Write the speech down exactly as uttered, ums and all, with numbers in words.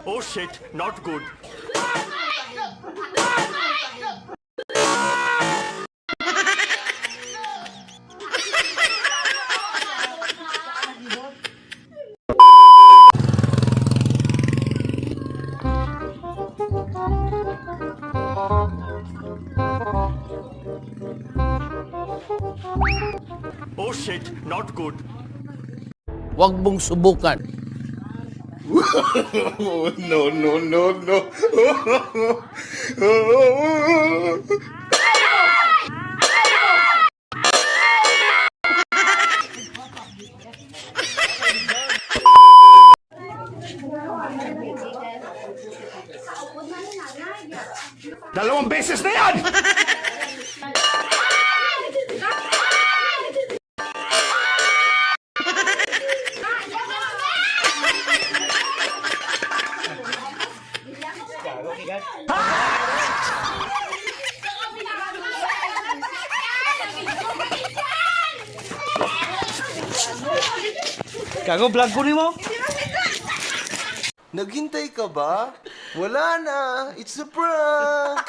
Oh shit, not good. Oh shit, not good. Huwag mong subukan. No, no, no, no. Dalawang beses na yan! Gago, vlog ko nimo. Naghintay ka ba? Wala na! It's a prank!